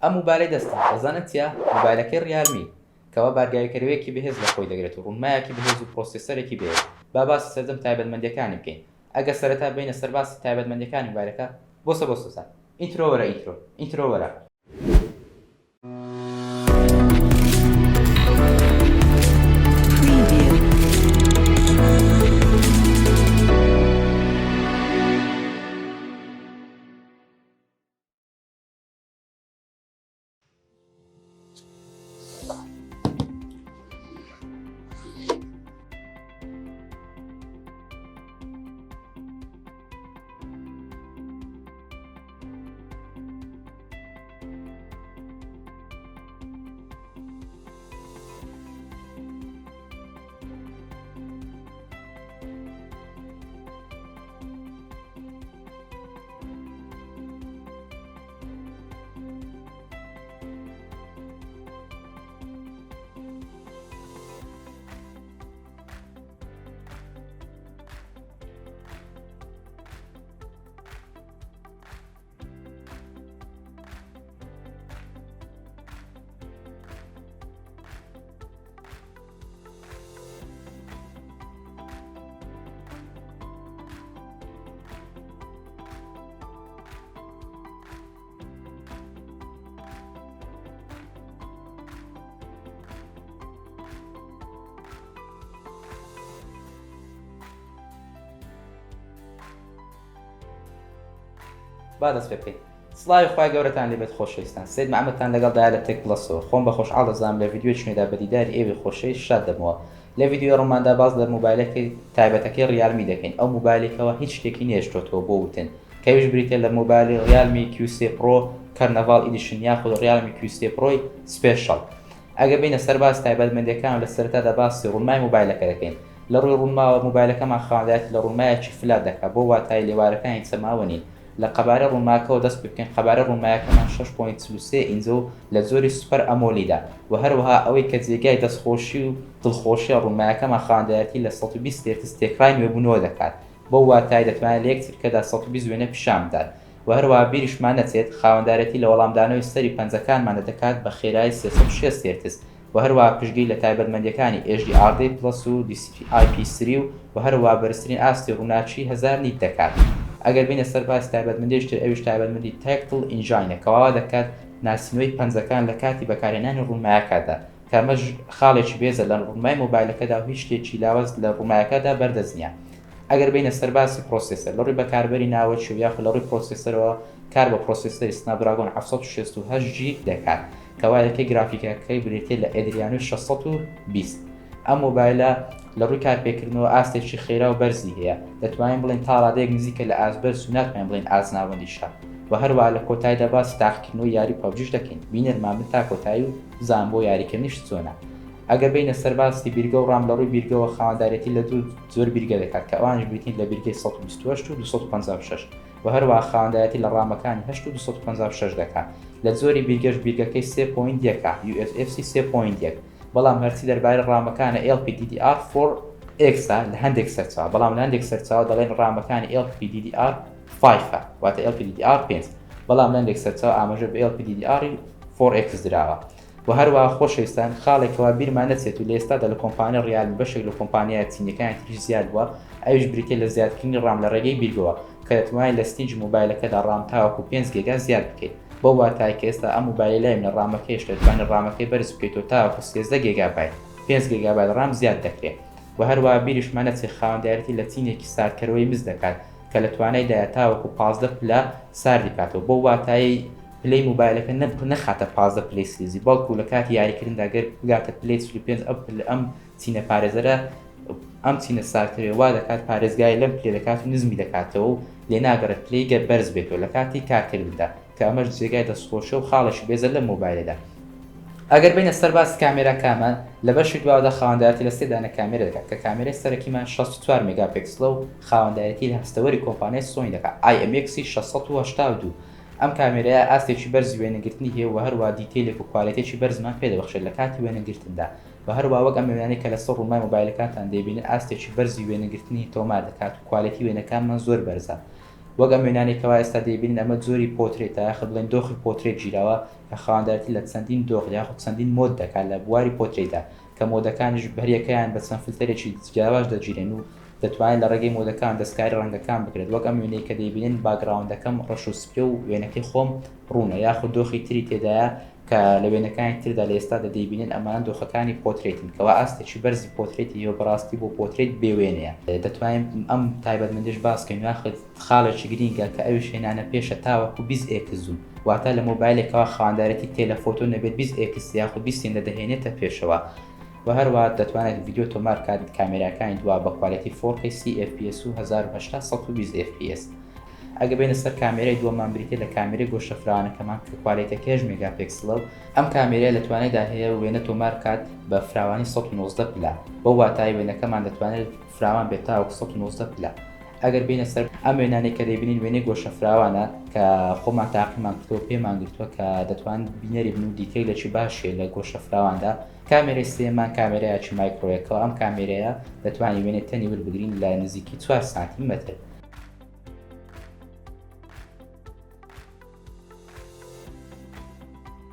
ئەم موبایلەی دەستم دەزانن چیە؟ موبایلەکەی ڕیالمی کەوا بارگاویکەرەوەیەکی بەهێز لە خۆی دەگرێت و ڕوونمایەکی بەهێز و processor ێکی بەهێز. با باسی سەرجەم تایبەتمەندیەکانی بکەین. ئەگەر سەرەتا بێینە سەر باسی تایبەتمەندیەکانی موبایلەکە، بۆسە بۆ سۆزان. intro وەرە intro. intro وەرە. با دەست پێ بکەین. سڵاوی خوای گەورەتان لێبێت خۆشەویستان سید محمدتان لەگەڵدایە لە تێک پڵەسەوە خۆم بە خۆشحاڵ دەزانم لە ڤیدیۆیەکی نوێدا بە دیداری ئێوەی خۆشەویست شاد دەبمەوە لە ڤیدیۆی ڕۆماندا باس لە مۆبایلەکەی تایبەتەکەی ڕیالمی دەکەین ئەو مۆبایلەی کەوا هیچ شتێکی نەهێشتۆتەوە بۆ وتن کە ئەویش بریتیە لە مۆبایلی ڕیالمی کیو سێ پڕۆ Carnival Edition یاخود ڕیالمی کیو سێ پڕۆی Special ئەگەر بێینە سەر باسی تایبەتمەندیەکان و لە سەرەتادا باسی ڕوونمای مۆبایلەکە دەکەین لە ڕووی ڕوونماوە مۆبایلەکەمان خاوەندارێتی لە ڕوونمایەکی flat دەکات بۆ واتای لێوارەکانی چەماوە نین لە قەبارەی ڕوونماکەوە دەست پێ بکەین قەبارەی ڕوونمایەکەمان 6.43 ئینجە و لە جۆری Super AMOLED ە و هەروەها ئەوەی کە جێگای دەستخۆشی و دڵخۆشیە ڕوونمایەکەمان خاوەندارێتی لە 120 هێرتز تێکڕای نوێبوونەوە دەکات بەو واتای دەتوانێت لە یەک چرکەدا 120 وێنە پیشان بدات و هەروەها بیریشمان نەچێت خاوەندارێتی لە وەڵامدانەوەی سەری پەنجەکانمانە دەکات بە خێرایی 360 هێرتز و هەروەها پشتگیری لە تایبەتمەندییەکانی HDR Plus و DCI-P3 و و هەروەها بەرزترین ئاستی ڕووناکی 1000 nit دەکات. ئەگەر بێینە سەر باسی تایبەتمەندیی تر ئەویش تایبەتمەندی Tactile Engine ە کە وا دەکات ناسینەوەی پەنجەکان لە کاتی بەکارهێنانی ڕوونمایەکەدا کە ئەمەش خاڵێکی بەهێزە لە ڕوونمای مۆبایلەکەدا و هیچ شتێکی لاواز لە ڕوونمایەکەدا بەردەست نییە. ئەگەر بێینە سەر باسی processor لە ڕووی بەکاربەری ناوەکی و یاخود لە ڕووی processor ەوە کار بە processor ی Snapdragon 768 G دەکات. کەوا یەکەی گرافیکەکەی بریتیە لە Adreno 620. ئەم مۆبایلە لە ڕووی کارپێکردنەوە ئاستێکی خێرا و بەرزی هەیە، دەتوانین بڵێین تا ڕادەیەک نزیکە لە ئاست بەرز و ناتوانین بڵێین ئاست ناوەندیشە. وە هەروەها لە کۆتایدا باسی تاقیکردنەوەی یاری PUBG ش دەکەین. بینەرمان بن تا کۆتایی و بزانن بۆ یاریکردنیش چۆنە. ئەگەر بێینە سەر باسی بیرگە و ڕام لە ڕووی بیرگەوە خاوەندارێتی لە دوو جۆر بیرگە دەکات کە ئەوانیش بریتین لە بیرگەی 128 و 256. و هەروەها خاوەندایەتی لە ڕامەکانی هەشت و 256 دەکات. لە جۆری بیرگەش بیرگەکەی سێ point یەکە، UFS سێ point یەک، بەڵام هەرچی دەربارەی ڕامەکانە LPDDR four X ە لە هەندێک سەرچاوە، بەڵام لە هەندێک سەرچاوە دەڵێن ڕامەکانی LPDDR five ە، واتە LPDDR پێنج، بەڵام لە هەندێک سەرچاوە ئاماژە بە LPDDR four X دراوە. وە هەروەها خۆشەویستان خاڵێک کەوا بیرمان نەچێت و لە ئێستادا لە کۆمپانیای ڕیالمی بەشێک لە کۆمپانیایە چینیەکانی تریش زیاد بووە ئەویش بریتیە لە زیادکردنی ڕام لە ڕێگەی بیرگەوە کە دەتوانیت لە setting ی مۆبایلەکەدا ڕام تاوەکو 5 گێگا زیاد بکەیت بەو واتای کە ئێستا ئەم مۆبایلەی لای منە ڕامەکەی هێشتا دەتوانیت ڕامەکەی بەرز بکەیتەوە تاوەکو 13 گێگابایت 5 گێگابایت ڕام زیاد دەکرێت وە هەروەها بیریشمان نەچێت خاوەندارێتی لە چینێکی ساردکەرەوەی مس دەکات کە لە توانایدایە تاوەکو 15 پلە ساردی بکاتەوە بەو واتایەی پلەی مۆبایلەکە نەخاتە 15 پلەی سلیزی بەڵکو لە کاتی یاریکردندا گەر بگاتە پلەی 45 ئەم پلە ئەم چینە پارێزەرە ئەم چینە سارتەوێ وا دەکات پارێزگای لەم پلێ دەکات و نزمی دەکاتەوە و لێ ناگەڕێت پلەی گەر بەرز بێتەوە لە کاتی کارکردندا کە ئەمەش جێگای دەستخۆشە و خاڵێکی بێزە لەم مۆبایلەدا. ئەگەر بێینە سەر باسی کامێراکامان لە بەشی دواوەدا خاوەندارێتی لە سێ دانە کامێرە دەکات کە کامێرای سەرەکیمان 64 مێگاپێکسڵە و خاوەندارێتی لە هەستەوەری کۆمپانیای سۆنی دەکات IMX 682 ئەم کامێرایە ئاستێکی بەرزی وێنەگرتنی هەیە و هەروەها detail ێک و quality ێکی بەرزمان پێدەبەخشێت لە کاتی وێنەگرتندا و هەروەها وەک ئەم وێنانەی کە لەسەر ڕوونمای مۆبایلەکانتان دەیبینن ئاستێکی بەرزی وێنەگرتنی تۆمار دەکات و quality وێنەکانمان زۆر بەرزە. وەک ئەم وێنانەی کەوا ئێستا دەیبینن ئەمە جۆری پۆترێتە یاخود بڵێن دۆخی پۆترێت گیراوە کە خاوەندارێتی لە چەندین دۆخ یاخود چەندین mode دەکات لە بواری پۆترێتدا کە mode ەکانیش هەریەکەیان بە چەند فلتەرێکی جیاواز دەگیرێن و دەتوانێت لە ڕێگەی mode ەکان دەستکاری ڕەنگەکان بکرێت وەک ئەم وێنەی کە دەیبینن background ەکەم ڕەش و سپیە و وێنەکەی خۆم ڕوونە یاخود دۆخی تری تێدایە کە لە وێنەکانی تردا لە ئێستادا دەیبینن ئەمانە دۆخەکانی پۆترێتن کەوا ئاستێکی بەرزی پۆترێتی هەیە و بەڕاستی بۆ پۆترێت بێ وێنەیە. دەتوانین ئەم تایبەتمەندیەش باس کەین یاخود خاڵێکی گرینگە کە ئەویش هێنانە پێشە تاوەکو 20 X zoom واتە لە مۆبایلێکەوە خاوەندارێتی telephoto نەبێت 20 X یاخود 20 هێندە دەهێنێتە پێشەوە و هەروەها دەتوانێت ڤیدیۆ تۆمار کات کامێراکانی دوا بە کوالێتی 4K 30 FPS و 1080 120 FPS. ئەگەر بێینە سەر کامێرای دووەممان بریتیە لە کامێرەی گۆشە فراوانەکەمان کە کوالێتیەکەی هەشت مێگاپێکسڵە و ئەم کامێرەیە لە توانایدا هەیە وێنە تۆمار بکات بە فراوانی 119 پلە بەو واتایەی وێنەکەمان دەتوانێت فراوان بێت تاوەکو 119 پلە. ئەگەر بێینە سەر ئەم وێنانەی کە دەیبینین وێنەی گۆشە فراوانە کە خۆمان تاقیمان کردەوە پێمان گرتووە کە دەتوان بینەری بن و detail ێکی باش هەیە لە گۆشە فراواندا. کامێرەی سێیەممان کامێرایەکی micro یە کەوا ئەم کامێرەیە دەتوانین وێنەی تەنی وربگرین لە نزیکی 4 سانتیمەتر.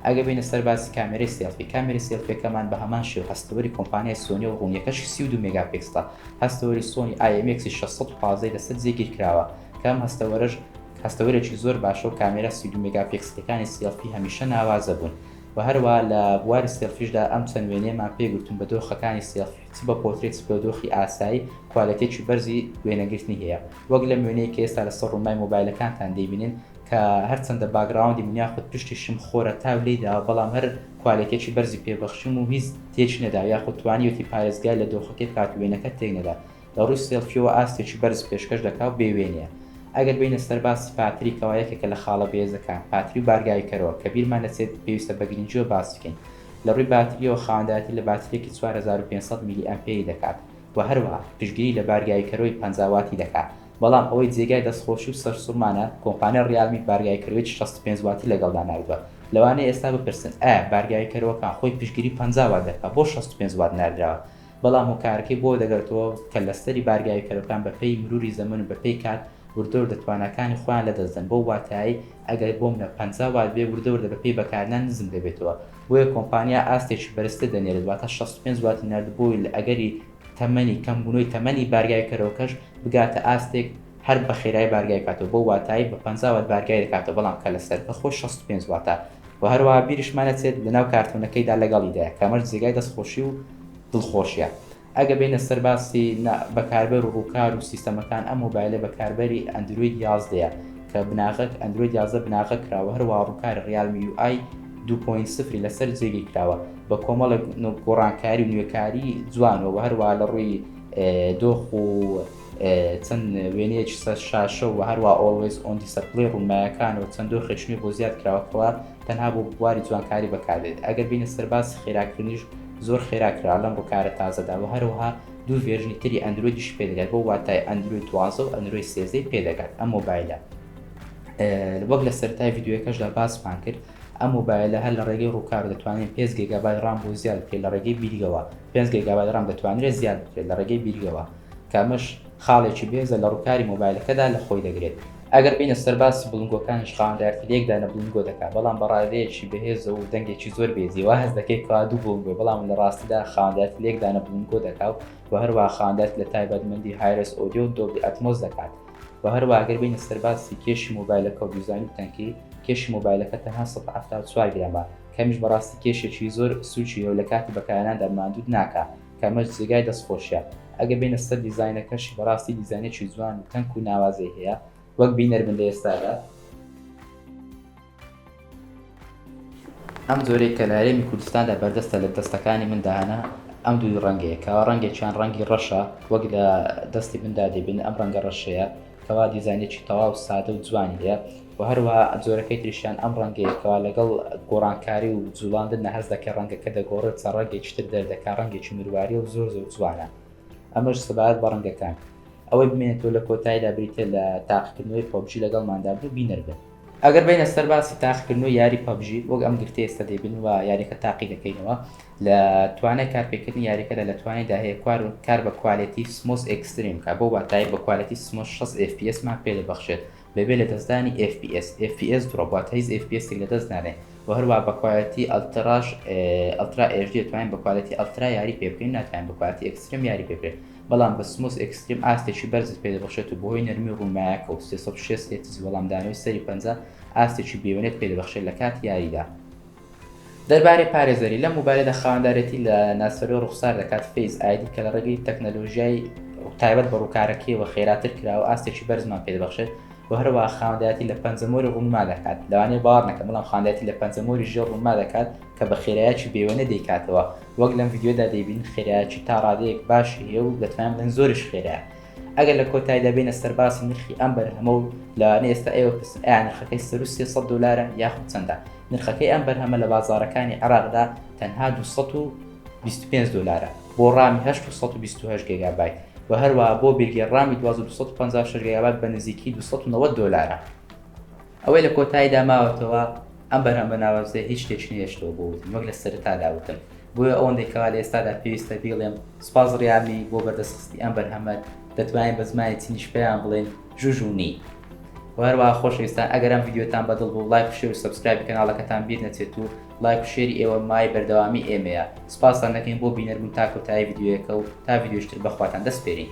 ئەگەر بێینە سەر باسی کامێرەی سێڵفی، کامێرەی سێڵفیەکەمان بە هەمان شێوە هەستەوەری کۆمپانیای سۆنیە و ڕوونیەکەشی 32 مێگاپێکسڵە، هەستەوەری سۆنی IMX 615 لەسەر جێگیر کراوە کە ئەم هەستەوەرەش هەستەوەرێکی زۆر باشە و کامێرا 32 مێگاپێکسلەکانی سێڵفی هەمیشە ناوازە بوون و هەروەها لە بواری سێڵفیشدا ئەم چەند وێنەیەمان پێگرتوون بە دۆخەکانی سێڵفی چ بە پۆترێت چ بە دۆخی ئاسایی کوالێتیەکی بەرزی وێنەگرتنی هەیە وەک لەم وێنەیە کە ئێستا لەسەر ڕوونمای مۆبایلەکانتان دەیبینن کە هەرچەندە background ی من یاخود پشتیشم خۆرە تاو لێی داوە بەڵام هەر کوالێتیەکی بەرزی پێ بەخشیم و هیچ تێکی نەدا یاخود توانیوێتی پارێزگای لە دۆخەکەی بکات و وێنەکە تێک نەدا لە ڕووی سێڵفیەوە ئاستێکی بەرز پێشکەش دەکا و بێ وێنەیە ئەگەر بێینە سەر باسی پاتری کەوا یەکێکە لە خاڵە بەهێزەکان پاتری و بارگاویکەرەوە کە بیرمان نەچێت پێویستە بە گرنگیەوە باس بکەین لە ڕووی باتریەوە خاوەندارێتی لە باتریەکی 4500 میلی ئەمپێری دەکات و هەروەها پشتگیری لە بارگاویکەرەوەی 50 واتی دەکات بەڵام ئەوەی جێگای دەستخۆشی و سەرسوڕمانە کۆمپانیای ڕیالمی بارگاویکەرەوەیەکی 65 واتی لەگەڵدا ناردووە لەوانەیە ئێستا بپرسن ئایا بارگاویکەرەوەکان خۆی پشتگیری 50 وات دەکات بۆ 65 وات ناردراوە بەڵام هۆکارەکەی بۆ دەگەرێتەوە کە لەسەری بارگاویکەرەکان بەپێی مروری زەمەن و بەپێی کات وردە وردە تواناکانی خۆیان لەدەست دەن بەو واتایەی ئەگەر بۆمنە 50 وات بێ وردە وردە بەپێی بەکارهێنان نزم دەبێتەوە بۆیە کۆمپانیا ئاستێکی بەرزتر دەنێرێت واتە 65 واتی نارد بۆی لە ئەگەری تەمەنی کەمبوونەوەی تەمەنی بارگاویکەرەوەکەش بگاتە ئاستێک هەر بە خێرایی بارگاوی بکاتەوە بەو واتایەی بە 50 وات بارگاوی دەکاتەوە بەڵام کە لەسەرەکە خۆی 65 واتە و هەروەها بیریشمان نەچێت لەناو کارتۆنەکەیدا لەگەڵیدایە کە ئەمەش جێگای دەستخۆشی و دڵخۆشیە. ئەگەر بێینە سەر باسی بەکاربەر و ڕووکار و سیستەمەکان ئەم مۆبایلە بەکاربەری ئەندرۆید 11 یە کە بناغە ئەندرۆید 11 بناغە کراوە هەروەها ڕووکاری ڕیالمی UI 2.0 لەسەر جێگیر کراوە بە کۆمەڵێک گۆڕانکاری و نوێکاری جوانەوە و هەروەها لە ڕووی دۆخ و چەند وێنەیەکی سەر شاشە و هەروە always on display ڕوونمایەکان و چەند دۆخێکی نوێ بۆ زیاد کراوە تەنها بۆ بواری جوانکاری بەکاردێت ئەگەر بینە سەر باسی خێراکردنیش زۆر خێرا کرا لەم ڕووکارە تازەدا و هەروەها دوو version ی تری ئەندرۆیدیش پێدەگات بۆ واتای ئەندرۆید 12 و ئەندرۆید 13 پێدەگات ئەم مۆبایلە وەک لە سەرەتای ڤیدیۆیەکەشدا باسمان کرد ئەم مۆبایلە هەر لە ڕێگەی ڕووکار دەتوانین 5 گێگابایت ڕام بۆ زیاد بکرێت لە ڕێگەی بیرگەوە 5 گێگابایت ڕام دەتوانرێت زیاد بکرێت لە ڕێگەی بیرگەوە کە ئەمەش خاڵێکی بەهێزە لە ڕووکاری مۆبایلەکەدا لە خۆی دەگرێت. ئەگەر بێینە سەر باسی بڵندگۆکانیش خاوەندارێتی لە یەک دانە بڵندگۆ دەکات بەڵام بە ڕادەیەکی بەهێزە و دەنگێکی زۆر بێزی وا هەست دەکەیت کەوا دوو بڵندگۆ بەڵام لە ڕاستیدا خاوەندارێتی لە یەک دانە بڵندگۆ دەکات و هەروەها خاوەندارێتی لە تایبەتمەندی Hi-Res Audio و Dolby Atmos دەکات و هەروەها گەر بێینە سەر باسی کێشی مۆبایلەکە و دیزاین و تەنکی کێشی مۆبایلەکە تەنها 174 گرامە کەمیش بەڕاستی کێشێکی زۆر سووکی هەیە و لە کاتی بەکارهێناندا ماندووت ناکا کە ئەمەش جێگای دەستخۆشیە. ئەگەر بێینە سەر دیزاینەکەشی بەڕاستی دیزاینێکی جوان و تەنک و ناوازەی هەیە وەک بینەر بن لە ئێستادا. ئەم جۆرەی کە لە هەرێمی کوردستاندا بەردەستە لە دەستەکانی مندا هەنە ئەم دوو ڕەنگەیە کەوا ڕەنگێکیان ڕەنگی ڕەشە وەک لە دەستی مندا دەبین ئەم ڕەنگە ڕەشەیە کەوا دیزاینێکی تەواو سادە و جوانی هەیە و هەروەها جۆرەکەی تریشیان ئەم ڕەنگەیە کەوا لەگەڵ گۆڕانکاری و جوڵاندن نە هەست دەکەی ڕەنگەکە دەگۆڕێت چەند ڕەنگێکی تر دەردەکا ڕەنگێکی مرواریە و زۆر زۆر جوانە ئەمەش سەبارەت بە ڕەنگەکان ئەوەی بمێنێتەوە لە کۆتاییدا بریتە لە تاقیکردنەوەی PUBG لەگەڵماندا بن و بینەر بن. ئەگەر بینە سەر باسی تاقیکردنەوەی یاری PUBG وەک ئەم گرتەی ئێستا دەیبن و یاریەکە تاقی دەکەینەوە لە توانای کارپێکردنی یاریەکەدا لە توانایدا هەیە کوار کار بە کوالێتی smooth extreme کە بۆ واتای بە کوالێتی smooth 60 FPS مان پێدەبەخشێت. بەبێ لەدەستدانی FPS، FPS drop، واتە هیچ FPS ێک لەدەست نادەین و هەروەها بە quality ultra ش Ultra HD دەتوانین بە quality Ultra یاری پێ بکەین، ناتوانین بە quality Extreme یاری پێ بکەین، بەڵام بە Smooth Extreme ئاستێکی بەرزت پێ دەبەخشێت و بەهۆی نەرمی ڕوونمایەکە و 360 هێرتز وەڵامدانەوەی سەری پەنجە ئاستێکی بێوێنەت پێ دەبەخشێت لە کاتی یاریدا. دەربارەی پارێزەری، لەم مۆبایلەدا خاوەندارێتی لە ناسەرۆی ڕوخسار دەکات، Face ID، کە لە ڕێگەی تەکنەلۆژیای تایبەت بە ڕووکارەکەیەوە خێراتر کراوە ئاستێکی بەرزمان پێدەبەخشێت و هەروەها خاوەندایەتی لە پەنجەمۆری ڕوونما دەکات، لەوانەیە باوەڕ نەکەن بەڵام خاوەندایەتی لە پەنجەمۆری ژێر ڕوونما دەکات کە بە خێرایەکی بێوێنە دەیکاتەوە، وەک لەم ڤیدیۆدا دەیبینن خێرایەکی تا ڕادەیەک باشی هەیە و دەتوانین بڵێین زۆریش خێرایە. ئەگەر لە کۆتاییدا بێینە سەر باسی نرخی ئەم بەرهەمە و لەوانەیە ئێستا ئێوە پرسن ئایا نرخەکەی سەروو 300 دۆلارە یاخود چەندە؟ نرخەکەی ئەم بەرهەمە لە بازاڕەکانی عێراقدا تەنها 225 دۆلارە بۆ ڕامی 8 و 128 گێگابایت و هەروەها بۆ بیرگەی ڕامی 12 و 256 گێگابایت بە نزیکی 290 دۆلارە. ئەوەی لە کۆتاییدا ماوەتەوە ئەم بەرهەمە ناوازەیە هیچ شتێکی نەهێشتەوە بۆ وتن وەک لە سەرەتادا وتم بۆیە ئەوەندەی کەوا لە ئێستادا پێویستە بیڵێم سوپاس ڕیامی بۆ بەردەستخستنی ئەم بەرهەمەت دەتوانین بە زمانی چینیش پێیان بڵێین ژوژ و نی و هەروەها خۆشەویستان ئەگەر ئەم ڤیدیۆتان بەدڵ بوو لایک و share و subscribe ی کەناڵەکەتان بیر نەچێت و لایک و share ی ئێوە مایەی بەردەوامی ئێمەیە سوپاستان دەکەین بۆ بینەربوون تا کۆتایی ڤیدیۆیەکە و تا ڤیدیۆیش تر بەخواتان دەسپێرین.